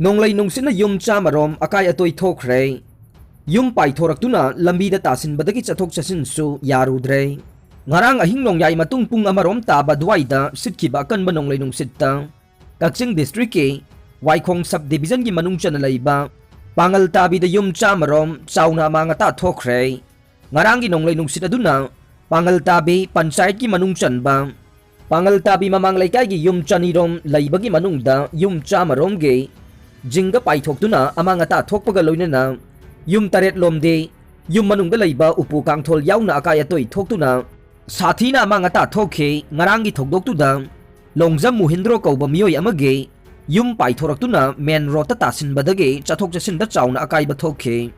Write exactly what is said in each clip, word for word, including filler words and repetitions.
ꯅꯣꯡꯂꯩ ꯅꯨꯡꯁꯤꯠꯅ ꯌꯨꯝ ꯆꯥꯃꯔꯣꯝ ꯑꯀꯥꯏ ꯑꯇꯣꯏ ꯊꯣꯛꯈ꯭ꯔꯦ꯫ ꯌꯨꯝ ꯄꯥꯏꯊꯣꯔꯛꯇꯨꯅ ꯂꯝꯕꯤꯗ ꯇꯥꯁꯤꯟꯕꯗꯒꯤ ꯆꯠꯊꯣꯛ ꯆꯠꯁꯤꯟꯁꯨ ꯌꯥꯔꯨꯗ꯭ꯔꯦ꯫ ꯉꯔꯥꯡ ꯑꯍꯤꯡ ꯅꯣꯡꯌꯥꯏ ꯃꯇꯨꯡ ꯄꯨꯡ ꯑꯃꯔꯣꯝ ꯇꯥꯕ ꯑꯗꯨꯋꯥꯏꯗ ꯁꯤꯠꯈꯤꯕ ꯑꯀꯟꯕ ꯅꯣꯡꯂꯩ ꯅꯨꯡꯁꯤꯠꯇ ꯀꯛꯆꯤꯡ district ꯀꯤ ꯋꯥꯏꯈꯣꯡ sub division ꯒꯤ ꯃꯅꯨꯡ ꯆꯟꯅ ꯂꯩꯕ ꯄꯥꯉꯜ ꯇꯥꯕꯤꯗ ꯌꯨꯝ ꯆꯥꯃꯔꯣꯝ ꯆꯥꯎꯅ ꯑꯃꯥꯡ ꯑꯇꯥ ꯊꯣꯛꯈ꯭ꯔꯦ꯫ ꯉꯔꯥꯡꯒꯤ ꯅꯣꯡꯂꯩ ꯅꯨꯡꯁꯤꯠ ꯑꯗꯨꯅ ꯄꯥꯉꯜ ꯇꯥꯕꯤ ꯄꯟꯆꯥꯌꯠꯀꯤ ꯃꯅꯨꯡ ꯆꯟꯕ ꯄꯥꯉꯜ ꯇꯥꯕꯤ ꯃꯃꯥꯡ ꯂꯩꯀꯥꯏꯒꯤ ꯌꯨꯝ ꯆꯅꯤꯔꯣꯝ ꯂꯩꯕꯒꯤ ꯃꯅꯨꯡꯗ ꯌꯨꯝ ꯆꯥꯃꯔꯣꯝꯒꯤ ꯖꯤꯡꯒ ꯄꯥꯏꯊꯣꯛꯇꯨꯅ ꯑꯃꯥꯡ ꯑꯇꯥ ꯊꯣꯛꯄꯒ ꯂꯣꯏꯅꯅ ꯌꯨꯝ ꯇꯔꯦꯠꯂꯣꯝꯗꯤ ꯌꯨꯝ ꯃꯅꯨꯡꯗ ꯂꯩꯕ ꯎꯄꯨ ꯀꯥꯡꯊꯣꯜ ꯌꯥꯎꯅ ꯑꯀꯥꯏ ꯑꯇꯣꯏ ꯊꯣꯛꯇꯨꯅ ꯁꯥꯊꯤꯅ ꯑꯃꯥꯡ ꯑꯇꯥ ꯊꯣꯛꯈꯤ꯫ ꯉꯔꯥꯡꯒꯤ ꯊꯧꯗꯣꯛꯇꯨꯗ ꯂꯣꯡꯖꯝ ꯃꯨꯍꯤꯟꯗ꯭ꯔꯣ ꯀꯧꯕ ꯃꯤꯑꯣꯏ ꯑꯃꯒꯤ ꯌꯨꯝ ꯄꯥꯏꯊꯣꯔꯛꯇꯨꯅ main road ꯇ ꯇꯥꯁꯤꯟꯕꯗꯒꯤ ꯆꯠꯊꯣꯛ ꯆꯠꯁꯤꯟꯗ ꯆꯥꯎꯅ ꯑꯀꯥꯏꯕ ꯊꯣꯛꯈꯤ꯫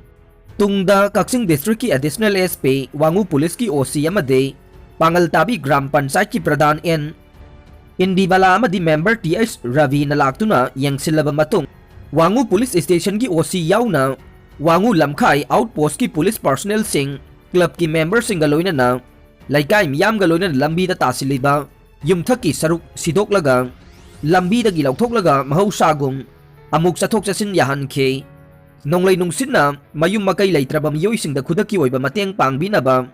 ꯇꯨꯡꯗ ꯀꯛꯆꯤꯡ district ꯀꯤ additional S P, ꯋꯥꯉꯨ police ꯀꯤ O C ꯑꯃꯗꯤ ꯄꯥꯉꯜ ꯇꯥꯕꯤ ꯒ꯭ꯔꯥꯝ ꯄꯟꯆꯥꯌꯠꯀꯤ ꯄ꯭ꯔꯙꯥꯟ N ꯏꯟꯗꯤꯕꯥꯂꯥ ꯑꯃꯗꯤ member T H ꯔꯕꯤꯅ ꯂꯥꯛꯇꯨꯅ ꯌꯦꯡꯁꯤꯜꯂꯕ ꯃꯇꯨꯡ, ꯋꯥꯉꯨ police station ꯒꯤ O C ꯌꯥꯎꯅ ꯋꯥꯉꯨ ꯂꯝꯈꯥꯏ outpost ꯀꯤ police personnel ꯁꯤꯡ, club ꯀꯤ member ꯁꯤꯡꯒ ꯂꯣꯏꯅꯅ ꯂꯩꯀꯥꯏ ꯃꯤꯌꯥꯝꯒ ꯂꯣꯏꯅꯅ ꯂꯝꯕꯤꯗ ꯇꯥꯁꯤꯜꯂꯤꯕ ꯌꯨꯝꯊꯛꯀꯤ ꯁꯔꯨꯛ ꯁꯤꯗꯣꯛꯂꯒ ꯂꯝꯕꯤꯗꯒꯤ ꯂꯧꯊꯣꯛꯂꯒ ꯃꯍꯧꯁꯥꯒꯨꯝ ꯑꯃꯨꯛ ꯆꯠꯊꯣꯛ ꯆꯠꯁꯤꯟ ꯌꯥꯍꯟꯈꯤ꯫ ꯅꯣꯡꯂꯩ ꯅꯨꯡꯁꯤꯠꯅ ꯃꯌꯨꯝ ꯃꯀꯩ ꯂꯩꯇ꯭ꯔꯕ ꯃꯤꯑꯣꯏꯁꯤꯡꯗ ꯈꯨꯗꯛꯀꯤ ꯑꯣꯏꯕ ꯃꯇꯦꯡ ꯄꯥꯡꯕꯤꯅꯕ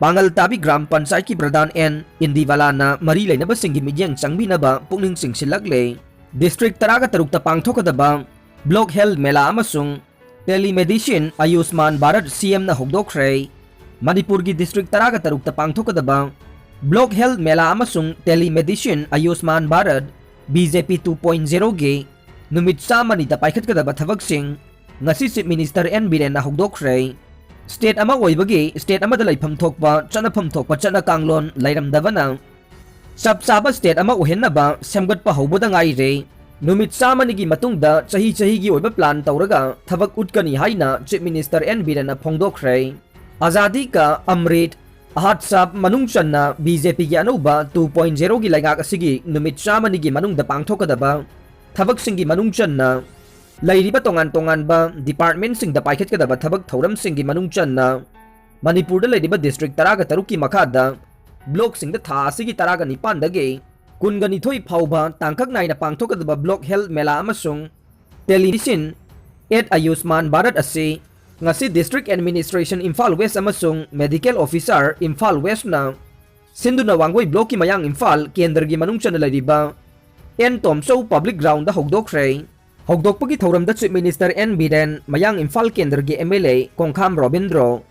ꯄꯥꯉꯜ ꯇꯥꯕꯤ ꯒ꯭ꯔꯥꯝ ꯄꯟꯆꯥꯌꯠꯀꯤ ꯄ꯭ꯔꯙꯥꯟ N ꯏꯟꯗꯤꯕꯥꯂꯥꯅ ꯃꯔꯤ ꯂꯩꯅꯕꯁꯤꯡꯒꯤ ꯃꯤꯠꯌꯦꯡ ꯆꯪꯕꯤꯅꯕ ꯄꯨꯛꯅꯤꯡ ꯆꯤꯡꯁꯤꯜꯂꯛꯂꯦ꯫ District ꯇꯔꯥꯒ ꯇꯔꯨꯛꯇ ꯄꯥꯡꯊꯣꯛꯀꯗꯕ block health ꯃꯦꯂꯥ ꯑꯃꯁꯨꯡ telemedicine ꯑꯌꯨꯁꯃꯥꯟ ꯚꯥꯔꯠ C M ꯅ ꯍꯧꯗꯣꯛꯈ꯭ꯔꯦ꯫ ꯃꯅꯤꯄꯨꯔꯒꯤ district ꯇꯔꯥꯒ ꯇꯔꯨꯛꯇ ꯄꯥꯡꯊꯣꯛꯀꯗꯕ block health ꯃꯦꯂꯥ ꯑꯃꯁꯨꯡ telemedicine ꯑꯌꯨꯁꯃꯥꯟ Bharat B J P two point zero ꯒꯤ ꯅꯨꯃꯤꯠ ꯆꯥꯝꯃꯅꯤꯗ ꯄꯥꯏꯈꯠꯀꯗꯕ ꯊꯕꯛꯁꯤꯡ ꯉꯁꯤ Chief Minister N ꯕꯤꯔꯦꯟꯅ ꯍꯧꯗꯣꯛꯈ꯭ꯔꯦ꯫ State ꯑꯃ ꯑꯣꯏꯕꯒꯤ state ꯑꯃꯗ ꯂꯩꯐꯝ ꯊꯣꯛꯄ ꯆꯠꯅꯐꯝ ꯊꯣꯛꯄ ꯆꯠꯅ ꯀꯥꯡꯂꯣꯟ ꯂꯩꯔꯝꯗꯕꯅ ꯆꯞ ꯆꯥꯕ state ꯑꯃ ꯑꯣꯏꯍꯟꯅꯕ ꯁꯦꯝꯒꯠꯄ ꯍꯧꯕꯗ ꯉꯥꯏꯔꯦ꯫ ꯅꯨꯃꯤꯠ ꯆꯥꯝꯃꯅꯤꯒꯤ ꯃꯇꯨꯡꯗ ꯆꯍꯤ ꯆꯍꯤꯒꯤ ꯑꯣꯏꯕ plan ꯇꯧꯔꯒ ꯊꯕꯛ ꯎꯠꯀꯅꯤ ꯍꯥꯏꯅ Chief Minister N ꯕꯤꯔꯦꯟꯅ ꯐꯣꯡꯗꯣꯛꯈ꯭ꯔꯦ꯫ ꯑꯖꯥꯗꯤ ꯀꯥ ꯑꯃ꯭ꯔꯤꯠ ꯃꯍꯣꯠꯁꯕ ꯃꯅꯨꯡ ꯆꯟꯅ B J P ꯒꯤ ꯑꯅꯧꯕ two point zero ꯒꯤ ꯂꯩꯉꯥꯛ ꯑꯁꯤꯒꯤ ꯅꯨꯃꯤꯠ ꯆꯥꯝꯃꯅꯤꯒꯤ ꯃꯅꯨꯡꯗ ꯄꯥꯡꯊꯣꯛꯀꯗꯕ ꯊꯕꯛꯁꯤꯡꯒꯤ ꯃꯅꯨꯡ ꯆꯟꯅ ꯂꯩꯔꯤꯕ ꯇꯣꯉꯥꯟ ꯇꯣꯉꯥꯟꯕ department ꯁꯤꯡꯗ ꯄꯥꯏꯈꯠꯀꯗꯕ ꯊꯕꯛ ꯊꯧꯔꯝꯁꯤꯡꯒꯤ ꯃꯅꯨꯡ ꯆꯟꯅ ꯃꯅꯤꯄꯨꯔꯗ ꯂꯩꯔꯤꯕ district ꯇꯔꯥꯒ ꯇꯔꯨꯛꯀꯤ ꯃꯈꯥꯗ block ꯁꯤꯡꯗ ꯊꯥ ꯑꯁꯤꯒꯤ ꯇꯔꯥꯒ ꯅꯤꯄꯥꯟꯗꯒꯤ ꯀꯨꯟꯒ ꯅꯤꯊꯣꯏ ꯐꯥꯎꯕ ꯇꯥꯡꯀꯛ ꯅꯥꯏꯅ ꯄꯥꯡꯊꯣꯛꯀꯗꯕ block health ꯃꯦꯂꯥ ꯑꯃꯁꯨꯡ Telemedicine at Ayushman Bharat ꯑꯁꯤ ꯉꯁꯤ District Administration Imphal West ꯑꯃꯁꯨꯡ Medical Officer Imphal Westꯅ ꯁꯤꯟꯗꯨꯅ ꯋꯥꯡꯒꯣꯏ Blockꯀꯤ ꯃꯌꯥꯡ ꯏꯝꯐꯥꯜ ꯀꯦꯟꯗ꯭ꯔꯒꯤ ꯃꯅꯨꯡ ꯆꯟꯅ ꯂꯩꯔꯤꯕ ꯑꯦꯟ ꯇꯣꯝꯆꯧ Public Groundꯗ ꯍꯧꯗꯣꯛꯈ꯭ꯔꯦ꯫ ꯍꯧꯗꯣꯛꯄꯒꯤ ꯊꯧꯔꯝꯗ Chief Minister and Biren, Mayang Imphal ꯀꯦꯟꯗ꯭ꯔꯒꯤ M L A Kongkham Robindro,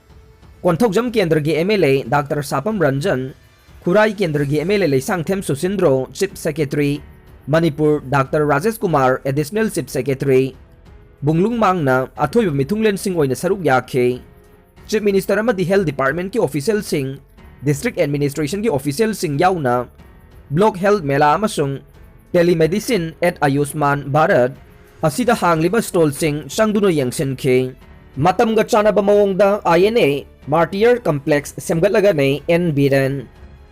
Konthoujam ꯀꯦꯟꯗ꯭ꯔꯒꯤ M L A doctor Sapam Ranjan, Khurai ꯀꯦꯟꯗ꯭ꯔꯒꯤ M L A Leishangthem Susindro, Chief Secretary, Manipur doctor Rajesh Kumar, Additional Chief Secretary, ꯕꯨꯡꯂꯨꯡ ꯃꯥꯡꯅ ꯑꯊꯣꯏꯕ ꯃꯤꯊꯨꯡꯂꯦꯟꯁꯤꯡ ꯑꯣꯏꯅ ꯁꯔꯨꯛ ꯌꯥꯈꯤ꯫ Chief Minister ꯑꯃꯗꯤ Health Departmentꯀꯤ officialꯁꯤꯡ, District Administrationꯒꯤ officialꯁꯤꯡ ꯌꯥꯎꯅ Block Health Mela ꯑꯃꯁꯨꯡ Telemedicine at Ayushman Bharat ꯑꯁꯤꯗ ꯍꯥꯡꯂꯤꯕ stallꯁꯤꯡ ꯆꯪꯗꯨꯅ ꯌꯦꯡꯁꯤꯟꯈꯤ꯫ ꯃꯇꯝꯒ ꯆꯥꯟꯅꯕ ꯃꯑꯣꯡꯗ I N A Martyr Complex ꯁꯦꯝꯒꯠꯂꯒꯅꯤ ꯑꯦꯟ ꯕꯤꯔꯦꯟ꯫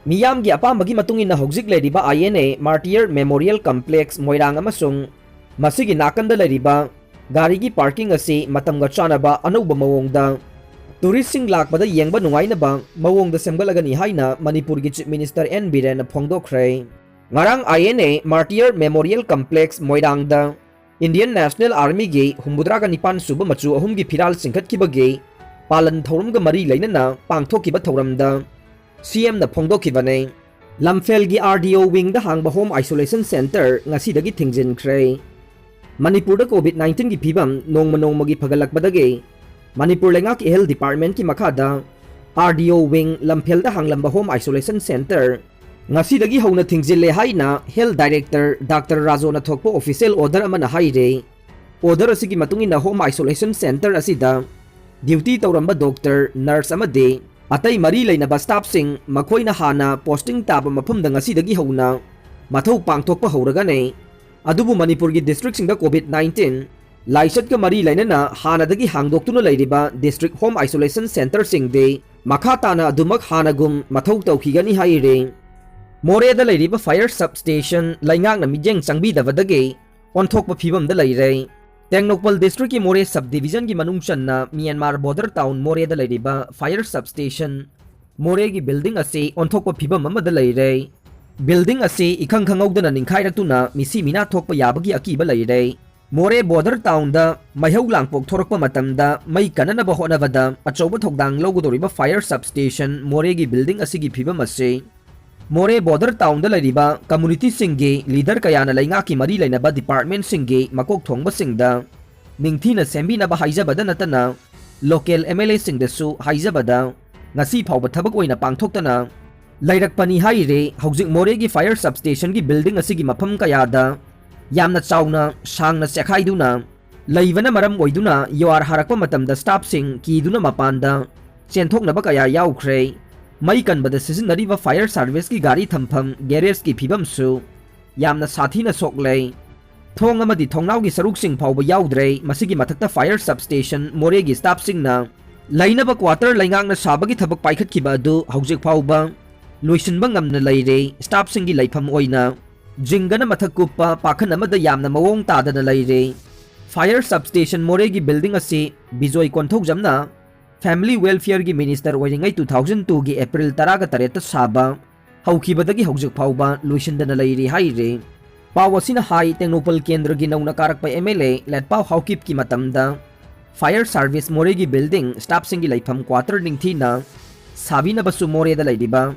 ꯃꯤꯌꯥꯝꯒꯤ ꯑꯄꯥꯝꯕꯒꯤ ꯃꯇꯨꯡ ꯏꯟꯅ ꯍꯧꯖꯤꯛ ꯂꯩꯔꯤꯕ I N A Martyr Memorial Complex Moirang ꯑꯃꯁꯨꯡ ꯃꯁꯤꯒꯤ ꯅꯥꯀꯟꯗ ꯂꯩꯔꯤꯕ ꯒꯥꯔꯤꯒꯤ parking ꯑꯁꯤ ꯃꯇꯝꯒ ꯆꯥꯟꯅꯕ ꯑꯅꯧꯕ ꯃꯑꯣꯡꯗ touristꯁꯤꯡ ꯂꯥꯛꯄꯗ ꯌꯦꯡꯕ ꯅꯨꯡꯉꯥꯏꯅꯕ ꯃꯑꯣꯡꯗ ꯁꯦꯝꯒꯠꯂꯒꯅꯤ ꯍꯥꯏꯅ ꯃꯅꯤꯄꯨꯔꯒꯤ Chief Minister ꯑꯦꯟ ꯕꯤꯔꯦꯟꯅ ꯐꯣꯡꯗꯣꯛꯈ꯭ꯔꯦ꯫ ꯉꯔꯥꯡ I N A Martyr Memorial Complex ꯃꯣꯏꯔꯥꯡꯗ Indian National Armyꯒꯤ ꯍꯨꯝꯐꯨꯇꯔꯥꯒ ꯅꯤꯄꯥꯟ ꯁꯨꯕ ꯃꯆꯨ ꯑꯍꯨꯝꯒꯤ ꯐꯤꯔꯥꯜ ꯆꯤꯡꯈꯠꯈꯤꯕꯒꯤ ꯄꯥꯂꯟ ꯊꯧꯔꯝꯒ ꯃꯔꯤ ꯂꯩꯅꯅ ꯄꯥꯡꯊꯣꯛꯈꯤꯕ ꯊꯧꯔꯝꯗ ꯁꯤ ꯑꯦꯝꯅ ꯐꯣꯡꯗꯣꯛꯈꯤꯕꯅꯤ꯫ ꯂꯝꯐꯦꯜꯒꯤ ꯑꯥꯔ ꯗꯤ ꯑꯣ wingꯗ ꯍꯥꯡꯕ Home Isolation Centre ꯉꯁꯤꯗꯒꯤ ꯊꯤꯡꯖꯤꯟꯈ꯭ꯔꯦ꯫ ꯃꯅꯤꯄꯨꯔꯗ COVID nineteenꯒꯤ ꯐꯤꯕꯝ ꯅꯣꯡꯃ ꯅꯣꯡꯃꯒꯤ ꯐꯒꯠꯂꯛꯄꯗꯒꯤ ꯃꯅꯤꯄꯨꯔ ꯂꯩꯉꯥꯛꯀꯤ Health Departmentꯀꯤ ꯃꯈꯥꯗ ꯑꯥꯔ ꯗꯤ ꯑꯣ wing ꯂꯝꯐꯦꯜꯗ ꯍꯥꯡꯂꯝꯕ Home Isolation Centre ꯉꯁꯤꯗꯒꯤ ꯍꯧꯅ ꯊꯤꯡꯖꯤꯜꯂꯦ ꯍꯥꯏꯅ Health Director ꯗꯥꯛꯇꯔ ꯔꯥꯖꯣꯅ ꯊꯣꯛꯄ official order ꯑꯃꯅ ꯍꯥꯏꯔꯦ꯫ Order ꯑꯁꯤꯒꯤ ꯃꯇꯨꯡ ꯏꯟꯅ Home Isolation Centre ꯑꯁꯤꯗ duty ꯇꯧꯔꯝꯕ doctor, nurse ꯑꯃꯗꯤ ꯑꯇꯩ ꯃꯔꯤ ꯂꯩꯅꯕ staffꯁꯤꯡ ꯃꯈꯣꯏꯅ ꯍꯥꯟꯅ posting ꯇꯥꯕ ꯃꯐꯝꯗ ꯉꯁꯤꯗꯒꯤ ꯍꯧꯅ ꯃꯊꯧ ꯄꯥꯡꯊꯣꯛꯄ ꯍꯧꯔꯒꯅꯤ꯫ ꯑꯗꯨꯕꯨ ꯃꯅꯤꯄꯨꯔꯒꯤ districtꯁꯤꯡꯗ COVID nineteen ꯂꯥꯏꯆꯠꯀ ꯃꯔꯤ ꯂꯩꯅꯅ ꯍꯥꯟꯅꯗꯒꯤ ꯍꯥꯡꯗꯣꯛꯇꯨꯅ ꯂꯩꯔꯤꯕ District Home Isolation Centreꯁꯤꯡꯗꯤ ꯃꯈꯥ ꯇꯥꯅ ꯑꯗꯨꯃꯛ ꯍꯥꯟꯅꯒꯨꯝ ꯃꯊꯧ ꯇꯧꯈꯤꯒꯅꯤ ꯍꯥꯏꯔꯤ꯫ ꯃꯣꯔꯦꯗ ꯂꯩꯔꯤꯕ fire substation ꯂꯩꯉꯥꯛꯅ ꯃꯤꯠꯌꯦꯡ ꯆꯪꯕꯤꯗꯕꯗꯒꯤ ꯑꯣꯟꯊꯣꯛꯄ ꯐꯤꯕꯝꯗ ꯂꯩꯔꯦ꯫ ꯇꯦꯡꯅꯧꯄꯜ districtꯀꯤ ꯃꯣꯔꯦ subdivisionꯒꯤ ꯃꯅꯨꯡ ꯆꯟꯅ ꯃ꯭ꯌꯥꯟꯃꯥꯔ border town ꯃꯣꯔꯦꯗ ꯂꯩꯔꯤꯕ fire substation ꯃꯣꯔꯦꯒꯤ building ꯑꯁꯤ ꯑꯣꯟꯊꯣꯛꯄ ꯐꯤꯕꯝ ꯑꯃꯗ ꯂꯩꯔꯦ꯫ Building ꯑꯁꯤ ꯏꯈꯪ ꯈꯪꯍꯧꯗꯅ ꯅꯤꯡꯈꯥꯏꯔꯛꯇꯨꯅ ꯃꯤꯁꯤ ꯃꯤꯅꯥ ꯊꯣꯛꯄ ꯌꯥꯕꯒꯤ ꯑꯀꯤꯕ ꯂꯩꯔꯦ꯫ ꯃꯣꯔꯦ ꯕꯣꯔꯗꯔ ꯇꯥꯎꯟꯗ ꯃꯩꯍꯧ ꯂꯥꯡꯄꯣꯛ ꯊꯣꯔꯛꯄ ꯃꯇꯝꯗ ꯃꯩ ꯀꯟꯅꯅꯕ ꯍꯣꯠꯅꯕꯗ ꯑꯆꯧꯕ ꯊꯧꯗꯥꯡ ꯂꯧꯒꯗꯧꯔꯤꯕ ꯐꯥꯌꯔ ꯁꯕꯁ꯭ꯇꯦꯁꯟ ꯃꯣꯔꯦꯒꯤ ꯕꯤꯜꯗꯤꯡ ꯑꯁꯤꯒꯤ ꯐꯤꯕꯝ ꯑꯁꯤ ꯃꯣꯔꯦ ꯕꯣꯔꯗꯔ ꯇꯥꯎꯟꯗ ꯂꯩꯔꯤꯕ ꯀꯝꯃꯨꯅꯤꯇꯤꯁꯤꯡꯒꯤ ꯂꯤꯗꯔ ꯀꯌꯥꯅ ꯂꯩꯉꯥꯛꯀꯤ ꯃꯔꯤ ꯂꯩꯅꯕ ꯗꯤꯄꯥꯔꯠꯃꯦꯟꯁꯤꯡꯒꯤ ꯃꯀꯣꯛ ꯊꯣꯡꯕꯁꯤꯡꯗ ꯅꯤꯡꯊꯤꯅ ꯁꯦꯝꯕꯤꯅꯕ ꯍꯥꯏꯖꯕꯗ ꯅꯠꯇꯅ, ꯂꯣꯀꯦꯜ ꯑꯦꯝ ꯑꯦꯜ ꯑꯦꯁꯤꯡꯗꯁꯨ ꯍꯥꯏꯖꯕꯗ ꯉꯁꯤ ꯐꯥꯎꯕ ꯊꯕꯛ ꯑꯣꯏꯅ ꯄꯥꯡꯊꯣꯛꯇꯅ ꯂꯩꯔꯛꯄꯅꯤ ꯍꯥꯏꯔꯤ꯫ ꯍꯧꯖꯤꯛ ꯃꯣꯔꯦꯒꯤ ꯐꯥꯌꯔ ꯁꯕꯁ꯭ꯇꯦꯁꯟꯒꯤ ꯕꯤꯜꯗꯤꯡ ꯑꯁꯤꯒꯤ ꯃꯐꯝ ꯀꯌꯥꯗ ꯌꯥꯝꯅ ꯆꯥꯎꯅ, ꯁꯥꯡꯅ ꯆꯦꯛꯈꯥꯏꯗꯨꯅ ꯂꯩꯕꯅ ꯃꯔꯝ ꯑꯣꯏꯗꯨꯅ ꯌꯨ ꯑꯥꯔ ꯍꯥꯔꯛꯄ ꯃꯇꯝꯗ ꯁ꯭ꯇꯥꯐꯁꯤꯡ ꯀꯤꯗꯨꯅ ꯃꯄꯥꯟꯗ ꯆꯦꯟꯊꯣꯛꯅꯕ ꯀꯌꯥ ꯌꯥꯎꯈ꯭ꯔꯦ꯫ ꯃꯩ ꯀꯟꯕꯗ ꯁꯤꯖꯤꯟꯅꯔꯤꯕ ꯐꯥꯌꯔ ꯁꯥꯔꯚꯤꯁꯀꯤ ꯒꯥꯔꯤ ꯊꯝꯐꯝ ꯒꯦꯔꯦꯖꯀꯤ ꯐꯤꯕꯝꯁꯨ ꯌꯥꯝꯅ ꯁꯥꯊꯤꯅ ꯁꯣꯛꯂꯦ꯫ ꯊꯣꯡ ꯑꯃꯗꯤ ꯊꯣꯡꯅꯥꯎꯒꯤ ꯁꯔꯨꯛꯁꯤꯡ ꯐꯥꯎꯕ ꯌꯥꯎꯗ꯭ꯔꯦ꯫ ꯃꯁꯤꯒꯤ ꯃꯊꯛꯇ ꯐꯥꯌꯔ ꯁꯕꯁ꯭ꯇꯦꯁꯟ ꯃꯣꯔꯦꯒꯤ ꯁ꯭ꯇꯥꯐꯁꯤꯡꯅ ꯂꯩꯅꯕ ꯀ꯭ꯋꯥꯇꯔ ꯂꯩꯉꯥꯛꯅ ꯁꯥꯕꯒꯤ ꯊꯕꯛ ꯄꯥꯏꯈꯠꯈꯤꯕ ꯑꯗꯨ ꯍꯧꯖꯤꯛ ꯐꯥꯎꯕ ꯂꯣꯏꯁꯤꯟꯕ ꯉꯝꯅ ꯂꯩꯔꯦ꯫ ꯁ꯭ꯇꯥꯐꯁꯤꯡꯒꯤ ꯂꯩꯐꯝ ꯑꯣꯏꯅ ꯖꯤꯡꯒꯅ ꯃꯊꯛ ꯀꯨꯞꯄ ꯄꯥꯈꯟ ꯑꯃꯗ ꯌꯥꯝꯅ ꯃꯑꯣꯡ ꯇꯥꯗꯅ ꯂꯩꯔꯦ꯫ ꯐꯥꯌꯔ ꯁꯕꯁ꯭ꯇꯦꯁꯟ ꯃꯣꯔꯦꯒꯤ ꯕꯤꯜꯗꯤꯡ ꯑꯁꯤ ꯕꯤꯖꯣꯏ ꯀꯣꯟꯊꯧꯖꯝꯅ ꯐꯦꯃꯤꯂꯤ ꯋꯦꯜꯐꯤꯌꯔꯒꯤ ꯃꯤꯅꯤꯁꯇꯔ ꯑꯣꯏꯔꯤꯉꯩ two thousand two ꯒꯤ ꯑꯦꯄ꯭ꯔꯤꯜ ꯇꯔꯥꯒ ꯇꯔꯦꯠꯇ ꯁꯥꯕ ꯍꯧꯈꯤꯕꯗꯒꯤ ꯍꯧꯖꯤꯛ ꯐꯥꯎꯕ ꯂꯣꯏꯁꯤꯟꯗꯅ ꯂꯩꯔꯤ ꯍꯥꯏꯔꯤ꯫ ꯄꯥꯎ ꯑꯁꯤꯅ ꯍꯥꯏ, ꯇꯦꯡꯅꯧꯄꯜ ꯀꯦꯟꯗ꯭ꯔꯒꯤ ꯅꯧꯅ ꯀꯥꯔꯛꯄ ꯑꯦꯝ ꯑꯦꯜ ꯑꯦ ꯂꯦꯠꯄꯥꯎ ꯍꯥꯎꯀꯤꯞꯀꯤ ꯃꯇꯝꯗ ꯐꯥꯌꯔ ꯁꯥꯔꯚꯤꯁ ꯃꯣꯔꯦꯒꯤ ꯕꯤꯜꯗꯤꯡ ꯁ꯭ꯇꯥꯐꯁꯤꯡꯒꯤ ꯂꯩꯐꯝ ꯀ꯭ꯋꯥꯇꯔ ꯅꯤꯡꯊꯤꯅ ꯁꯥꯕꯤꯅꯕꯁꯨ ꯃꯣꯔꯦꯗ ꯂꯩꯔꯤꯕ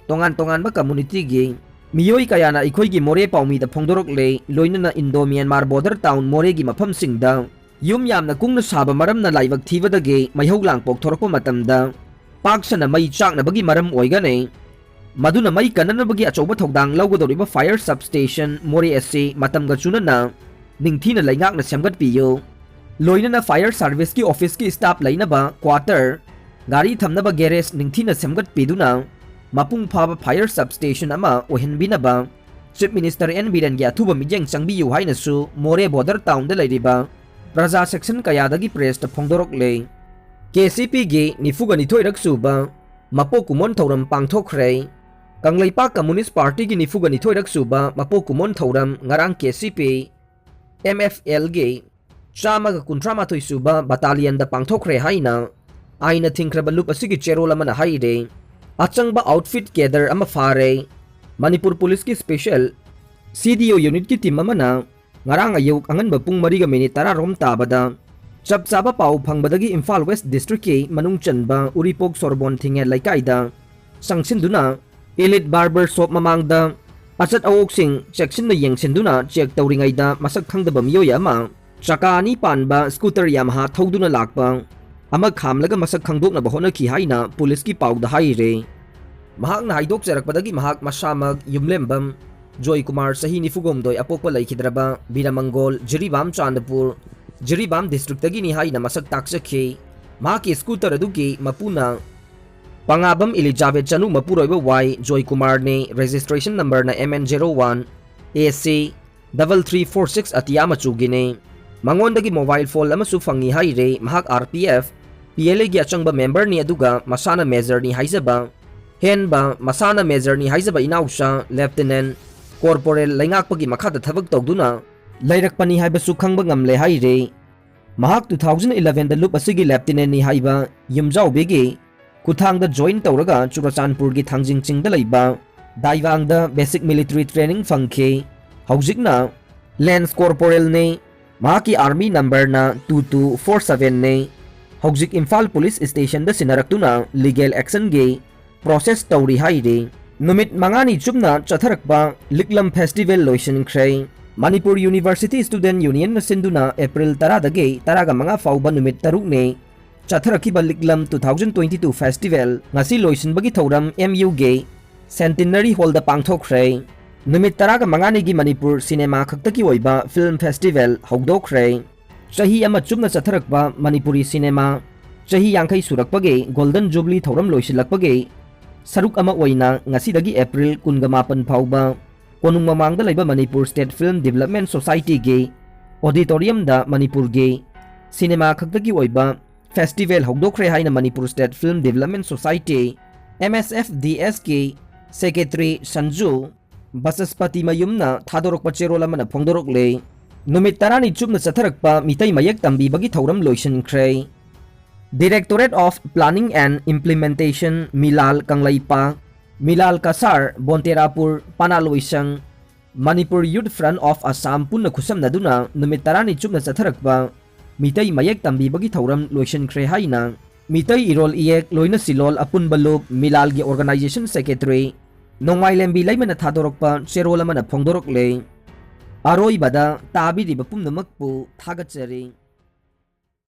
ꯇꯣꯉꯥꯟ ꯇꯣꯉꯥꯟꯕ ꯀꯝꯃꯨꯅꯤꯇꯤꯒꯤ ꯃꯤꯑꯣꯏ ꯀꯌꯥꯅ ꯑꯩꯈꯣꯏꯒꯤ ꯃꯣꯔꯦ ꯄꯥꯎꯃꯤꯗ ꯐꯣꯡꯗꯣꯔꯛꯂꯦ꯫ ꯂꯣꯏꯅꯅ ꯏꯟꯗꯣ ꯃ꯭ꯌꯥꯟꯃꯥꯔ ꯕꯣꯔꯗꯔ ꯇꯥꯎꯟ ꯃꯣꯔꯦꯒꯤ ꯃꯐꯝꯁꯤꯡꯗ ꯌꯨꯝ ꯌꯥꯝꯅ ꯀꯨꯡꯅ ꯁꯥꯕ ꯃꯔꯝꯅ ꯂꯥꯏꯕꯛ ꯊꯤꯕꯗꯒꯤ ꯃꯩꯍꯧ ꯂꯥꯡꯄꯣꯛ ꯊꯣꯔꯛꯄ ꯃꯇꯝꯗ ꯄꯥꯛ ꯁꯟꯅ ꯃꯩ ꯆꯥꯛꯅꯕꯒꯤ ꯃꯔꯝ ꯑꯣꯏꯒꯅꯤ꯫ ꯃꯗꯨꯅ ꯃꯩ ꯀꯟꯅꯅꯕꯒꯤ ꯑꯆꯧꯕ ꯊꯧꯗꯥꯡ ꯂꯧꯒꯗꯧꯔꯤꯕ ꯐꯥꯌꯔ ꯁꯕꯁ꯭ꯇꯦꯁꯟ ꯃꯣꯔꯦ ꯑꯁꯤ ꯃꯇꯝꯒ ꯆꯨꯅꯅ ꯅꯤꯡꯊꯤꯅ ꯂꯩꯉꯥꯛꯅ ꯁꯦꯝꯒꯠꯄꯤꯌꯨ꯫ ꯂꯣꯏꯅꯅ ꯐꯥꯌꯔ ꯁꯥꯔꯚꯤꯁꯀꯤ ꯑꯣꯐꯤꯁꯀꯤ ꯁ꯭ꯇꯥꯐ ꯂꯩꯅꯕ ꯀ꯭ꯋꯥꯇꯔ, ꯒꯥꯔꯤ ꯊꯝꯅꯕ ꯒꯦꯔꯦꯖ ꯅꯤꯡꯊꯤꯅ ꯁꯦꯝꯒꯠꯄꯤꯗꯨꯅ ꯃꯄꯨꯡ ꯐꯥꯕ ꯐꯥꯌꯔ ꯁꯕꯁ꯭ꯇꯦꯁꯟ ꯑꯃ ꯑꯣꯏꯍꯟꯕꯤꯅꯕ ꯆꯤꯐ ꯃꯤꯅꯤꯁꯇꯔ ꯑꯦꯟ ꯕꯤꯔꯦꯟꯒꯤ ꯑꯊꯨꯕ ꯃꯤꯠꯌꯦꯡ ꯆꯪꯕꯤꯌꯨ ꯍꯥꯏꯅꯁꯨ ꯃꯣꯔꯦ ꯕꯣꯔꯗꯔ ꯇꯥꯎꯟꯗ ꯂꯩꯔꯤꯕ ꯄ꯭ꯔꯖꯥ ꯁꯦꯛꯁꯟ ꯀꯌꯥꯗꯒꯤ ꯄ꯭ꯔꯦꯁꯇ ꯐꯣꯡꯗꯣꯔꯛꯂꯦ꯫ ꯀꯦ ꯁꯤ ꯄꯤꯒꯤ ꯅꯤꯐꯨꯒ ꯅꯤꯊꯣꯏꯔꯛ ꯁꯨꯕ ꯃꯄꯣꯛ ꯀꯨꯝꯑꯣꯟ ꯊꯧꯔꯝ ꯄꯥꯡꯊꯣꯛꯈ꯭ꯔꯦ꯫ ꯀꯪꯂꯩꯄꯥꯛ ꯀꯝꯃꯨꯅꯤꯁ꯭ꯠ ꯄꯥꯔꯇꯤꯒꯤ ꯅꯤꯐꯨꯒ ꯅꯤꯊꯣꯏꯔꯛ ꯁꯨꯕ ꯃꯄꯣꯛ ꯀꯨꯝꯑꯣꯟ ꯊꯧꯔꯝ ꯉꯔꯥꯡ K C P M F ꯑꯦꯜꯒꯤ ꯆꯥꯝꯃꯒ ꯀꯨꯟꯊ꯭ꯔꯥ ꯃꯥꯊꯣꯏ ꯁꯨꯕ ꯕꯇꯥꯂꯤꯌꯟꯗ ꯄꯥꯡꯊꯣꯛꯈ꯭ꯔꯦ ꯍꯥꯏꯅ ꯑꯥꯏꯟꯅ ꯊꯤꯡꯈ꯭ꯔꯕ ꯂꯨꯞ ꯑꯁꯤꯒꯤ ꯆꯦꯔꯣꯜ ꯑꯃꯅ ꯍꯥꯏꯔꯦ꯫ ꯑꯆꯪꯕ ꯑꯥꯎꯠꯐꯤꯠ ꯀꯦꯗꯔ ꯑꯃ ꯐꯥꯔꯦ꯫ ꯃꯅꯤꯄꯨꯔ ꯄꯨꯂꯤꯁꯀꯤ ꯁ꯭ꯄꯦꯁꯦꯜ ꯁꯤ ꯗꯤ ꯑꯣ ꯌꯨꯅꯤꯠꯀꯤ ꯇꯤꯝ ꯑꯃꯅ ꯉꯔꯥꯡ ꯑꯌꯨꯛ ꯑꯉꯟꯕ ꯄꯨꯡ ꯃꯔꯤꯒ ꯃꯤꯅꯤꯠ ꯇꯔꯥꯔꯣꯝ ꯇꯥꯕꯗ ꯆꯞ ꯆꯥꯕ ꯄꯥꯎ ꯐꯪꯕꯗꯒꯤ ꯏꯝꯐꯥꯜ ꯋꯦꯁ ꯗꯤꯁꯇ꯭ꯔꯤꯛꯀꯤ ꯃꯅꯨꯡ ꯆꯟꯕ ꯎꯔꯤꯄꯣꯛ ꯁꯣꯔꯣꯕꯣꯟ ꯊꯤꯡꯉꯦ ꯂꯩꯀꯥꯏꯗ ꯆꯪꯁꯤꯟꯗꯨꯅ ꯏꯂꯤꯠ ꯕꯥꯔꯕꯔ ꯁꯣꯞ ꯃꯃꯥꯡꯗ ꯑꯆꯠ ꯑꯋꯣꯛꯁꯤꯡ ꯆꯦꯛꯁꯤꯟꯅ ꯌꯦꯡꯁꯤꯟꯗꯨꯅ ꯆꯦꯛ ꯇꯧꯔꯤꯉꯩꯗ ꯃꯁꯛ ꯈꯪꯗꯕ ꯃꯤꯑꯣꯏ ꯑꯃ ꯆꯀꯥ ꯑꯅꯤ ꯄꯥꯟꯕ ꯁ꯭ꯀꯨꯇꯔ ꯌꯥꯃꯍꯥ ꯊꯧꯗꯨꯅ ꯂꯥꯛꯄ ꯑꯃ ꯈꯥꯝꯂꯒ ꯃꯁꯛ ꯈꯪꯗꯣꯛꯅꯕ ꯍꯣꯠꯅꯈꯤ ꯍꯥꯏꯅ ꯄꯨꯂꯤꯁꯀꯤ ꯄꯥꯎꯗ ꯍꯥꯏꯔꯦ꯫ ꯃꯍꯥꯛꯅ ꯍꯥꯏꯗꯣꯛꯆꯔꯛꯄꯗꯒꯤ ꯃꯍꯥꯛ ꯃꯁꯥꯃꯛ ꯌꯨꯝꯂꯦꯝꯕꯝ ꯖꯣꯏ ꯀꯨꯃꯥꯔ, ꯆꯍꯤ ꯅꯤꯐꯨꯍꯨꯝꯗꯣꯏ, ꯑꯄꯣꯛꯄ ꯂꯩꯈꯤꯗ꯭ꯔꯕ ꯕꯤꯔꯃꯪꯒꯣꯜ, ꯖꯤꯔꯤꯕꯥꯝ, ꯆꯥꯟꯗꯄꯨꯔ, ꯖꯤꯔꯤꯕꯥꯝ ꯗꯤꯁꯇ꯭ꯔꯤꯛꯇꯒꯤꯅꯤ ꯍꯥꯏꯅ ꯃꯁꯛ ꯇꯥꯛꯆꯈꯤ꯫ ꯃꯍꯥꯛꯀꯤ ꯁ꯭ꯀꯨꯇꯔ ꯑꯗꯨꯒꯤ ꯃꯄꯨꯅ ꯄꯉꯥꯕꯝ ꯏꯂꯤꯖꯥꯕꯦꯠ ꯆꯅꯨ, ꯃꯄꯨꯔꯣꯏꯕ ꯋꯥꯏ ꯖꯣꯏ ꯀꯨꯃꯥꯔꯅꯤ, ꯔꯦꯖꯤꯁꯇ꯭ꯔꯦꯁꯟ ꯅꯝꯕꯔꯅ ꯑꯦꯝ ꯑꯦꯟ ꯖꯦꯔꯣ ꯋꯥꯟ ꯑꯦ ꯁꯤ ꯗꯕꯜ ꯊ꯭ꯔꯤ ꯐꯣꯔ ꯁꯤꯛꯁ ꯑꯇꯤꯌꯥ ꯃꯆꯨꯒꯤꯅꯤ꯫ ꯃꯉꯣꯟꯗꯒꯤ ꯃꯣꯕꯥꯏꯜ ꯐꯣꯟ ꯑꯃꯁꯨ ꯐꯪꯉꯤ ꯍꯥꯏꯔꯦ꯫ ꯃꯍꯥꯛ R P F, P L ꯑꯦꯒꯤ ꯑꯆꯪꯕ ꯃꯦꯝꯕꯔꯅꯤ, ꯑꯗꯨꯒ ꯃꯁꯥꯅ ꯃꯦꯖꯔꯅꯤ ꯍꯥꯏꯖꯕ, ꯍꯦꯟꯕ, ꯃꯁꯥꯅ ꯃꯦꯖꯔꯅꯤ ꯍꯥꯏꯖꯕ ꯏꯅꯥꯎꯆꯥ ꯂꯦꯐꯇꯤꯅꯦꯟ ꯀꯣꯔꯄꯣꯔꯦꯜ ꯂꯩꯉꯥꯛꯄꯒꯤ ꯃꯈꯥꯗ ꯊꯕꯛ ꯇꯧꯗꯨꯅ ꯂꯩꯔꯛꯄꯅꯤ ꯍꯥꯏꯕꯁꯨ ꯈꯪꯕ ꯉꯝꯂꯦ ꯍꯥꯏꯔꯦ꯫ ꯃꯍꯥꯛ ꯇꯨ ꯊꯥꯎꯖꯟ ꯏꯂꯚꯦꯟꯗ ꯂꯨꯞ ꯑꯁꯤꯒꯤ ꯂꯦꯐꯇꯤꯅꯦꯟꯅꯤ ꯍꯥꯏꯕ ꯌꯨꯝꯖꯥꯎꯕꯤꯒꯤ ꯈꯨꯊꯥꯡꯗ ꯖꯣꯏꯟ ꯇꯧꯔꯒ ꯆꯨꯔꯆꯥꯟꯄꯨꯔꯒꯤ ꯊꯥꯡꯖꯤꯡ ꯆꯤꯡꯗ ꯂꯩꯕ ꯗꯥꯏꯋꯥꯡꯗ ꯕꯦꯁꯤꯛ ꯃꯤꯂꯤꯇꯔꯤ ꯇ꯭ꯔꯦꯅꯤꯡ ꯐꯪꯈꯤ꯫ ꯍꯧꯖꯤꯛꯅ ꯂꯦꯟꯁ ꯀꯣꯔꯄꯣꯔꯦꯜꯅꯤ꯫ ꯃꯍꯥꯛꯀꯤ ꯑꯥꯔꯃꯤ ꯅꯝꯕꯔꯅ ꯇꯨ ꯇꯨ ꯐꯣꯔ ꯁꯚꯦꯟꯅꯤ꯫ ꯍꯧꯖꯤꯛ ꯏꯝꯐꯥꯜ ꯄꯨꯂꯤꯁ ꯁ꯭ꯇꯦꯁꯟꯗ ꯁꯤꯟꯅꯔꯛꯇꯨꯅ ꯂꯤꯒꯦꯜ ꯑꯦꯛꯁꯟꯒꯤ ꯄ꯭ꯔꯣꯁꯦꯁ ꯇꯧꯔꯤ ꯍꯥꯏꯔꯤ꯫ ꯅꯨꯃꯤꯠ ꯃꯉꯥꯅꯤ ꯆꯨꯞꯅ ꯆꯠꯊꯔꯛꯄ ꯂꯤꯛꯂꯝ ꯐꯦꯁꯇꯤꯚꯦꯜ ꯂꯣꯏꯁꯤꯟꯈ꯭ꯔꯦ꯫ ꯃꯅꯤꯄꯨꯔ ꯌꯨꯅꯤꯚꯔꯁꯤꯇꯤ ꯁ꯭ꯇꯨꯗꯦꯟꯠ ꯌꯨꯅꯤꯌꯟꯅ ꯁꯤꯟꯗꯨꯅ ꯑꯦꯄ꯭ꯔꯤꯜ ꯇꯔꯥꯗꯒꯤ ꯇꯔꯥꯒ ꯃꯉꯥ ꯐꯥꯎꯕ ꯅꯨꯃꯤꯠ ꯇꯔꯨꯛꯅꯤ ꯆꯠꯊꯔꯛꯈꯤꯕ ꯂꯤꯛꯂꯝ two thousand twenty two festival ꯉꯁꯤ ꯂꯣꯏꯁꯤꯟꯕꯒꯤ ꯊꯧꯔꯝ ꯑꯦꯝ ꯌꯨꯒꯤ ꯁꯦꯟꯇꯤꯅꯔꯤ ꯍꯣꯜꯗ ꯄꯥꯡꯊꯣꯛꯈ꯭ꯔꯦ꯫ ꯅꯨꯃꯤꯠ ꯇꯔꯥꯒ ꯃꯉꯥꯅꯤꯒꯤ ꯃꯅꯤꯄꯨꯔ ꯁꯤꯅꯦꯃꯥ ꯈꯛꯇꯒꯤ ꯑꯣꯏꯕ ꯐꯤꯜꯝ ꯐꯦꯁꯇꯤꯚꯦꯜ ꯍꯧꯗꯣꯛꯈ꯭ꯔꯦ꯫ ꯆꯍꯤ ꯑꯃ ꯆꯨꯞꯅ ꯆꯠꯊꯔꯛꯄ ꯃꯅꯤꯄꯨꯔꯤ ꯁꯤꯅꯦꯃꯥ ꯆꯍꯤ ꯌꯥꯡꯈꯩ ꯁꯨꯔꯛꯄꯒꯤ ꯒꯣꯜꯗꯟ ꯖꯨꯕꯂꯤ ꯊꯧꯔꯝ ꯂꯣꯏꯁꯤꯜꯂꯛꯄꯒꯤ ꯁꯔꯨꯛ ꯑꯃ ꯑꯣꯏꯅ ꯉꯁꯤꯗꯒꯤ ꯑꯦꯄ꯭ꯔꯤꯜ ꯀꯨꯟꯒ ꯃꯥꯄꯟ ꯐꯥꯎꯕ ꯀꯣꯅꯨꯡ ꯃꯃꯥꯡꯗ ꯂꯩꯕ ꯃꯅꯤꯄꯨꯔ ꯁ꯭ꯇꯦꯠ ꯐꯤꯜꯝ ꯗꯤꯕꯦꯂꯞꯃꯦꯟ ꯁꯣꯁꯥꯏꯇꯤꯒꯤ ꯑꯣꯗꯤꯇꯣꯔꯤꯌꯝꯗ ꯃꯅꯤꯄꯨꯔꯒꯤ ꯁꯤꯅꯦꯃꯥ ꯈꯛꯇꯒꯤ ꯑꯣꯏꯕ ꯐꯦꯁꯇꯤꯚꯦꯜ ꯍꯧꯗꯣꯛꯈ꯭ꯔꯦ ꯍꯥꯏꯅ Manipur state film development society, M S F D ꯑꯦꯁꯀꯤ ꯁꯦꯀ꯭ꯔꯦꯇꯔꯤ ꯁꯟꯖꯨ ꯕꯆꯁꯄꯇꯤ ꯃꯌꯨꯝꯅ ꯊꯥꯗꯣꯔꯛꯄ ꯆꯦꯔꯣꯜ ꯑꯃꯅ ꯐꯣꯡꯗꯣꯔꯛꯂꯦ꯫ ꯅꯨꯃꯤꯠ ꯇꯔꯥꯅꯤ ꯆꯨꯞꯅ ꯆꯠꯊꯔꯛꯄ ꯃꯤꯇꯩ ꯃꯌꯦꯛ ꯇꯝꯕꯤꯕꯒꯤ ꯊꯧꯔꯝ ꯂꯣꯏꯁꯤꯟꯈ꯭ꯔꯦ꯫ Directorate of Planning and Implementation, Milal Kangleipak, Milal Cachar, ꯕꯣꯟꯇꯦꯔꯥꯄꯨꯔ, Pana ꯂꯣꯏꯁꯪ, Manipur Youth Front of Assam ꯄꯨꯟꯅ ꯈꯨꯠꯁꯝꯅꯗꯨꯅ ꯅꯨꯃꯤꯠ ꯇꯔꯥꯅꯤ ꯆꯨꯞꯅ ꯆꯠꯊꯔꯛꯄ ꯃꯤꯇꯩ ꯃꯌꯦꯛ ꯇꯝꯕꯤꯕꯒꯤ ꯊꯧꯔꯝ ꯂꯣꯏꯁꯤꯟꯈ꯭ꯔꯦ ꯍꯥꯏꯅ ꯃꯤꯇꯩ ꯏꯔꯣꯜ ꯏꯌꯦꯛ ꯂꯣꯏꯅ ꯁꯤꯂꯣꯜ ꯑꯄꯨꯟꯕ ꯂꯨꯞ ꯃꯤꯂꯥꯜꯒꯤ organization secretary ꯅꯣꯡꯃꯥꯏꯂꯦꯝꯕꯤ ꯂꯩꯃꯅ ꯊꯥꯗꯣꯔꯛꯄ ꯆꯦꯔꯣꯜ ꯑꯃꯅ ꯐꯣꯡꯗꯣꯔꯛꯂꯦ꯫ ꯑꯔꯣꯏꯕꯗ ꯇꯥꯕꯤꯔꯤꯕ ꯄꯨꯝꯅꯃꯛꯄꯨ ꯊꯥꯒꯠꯆꯔꯤ꯫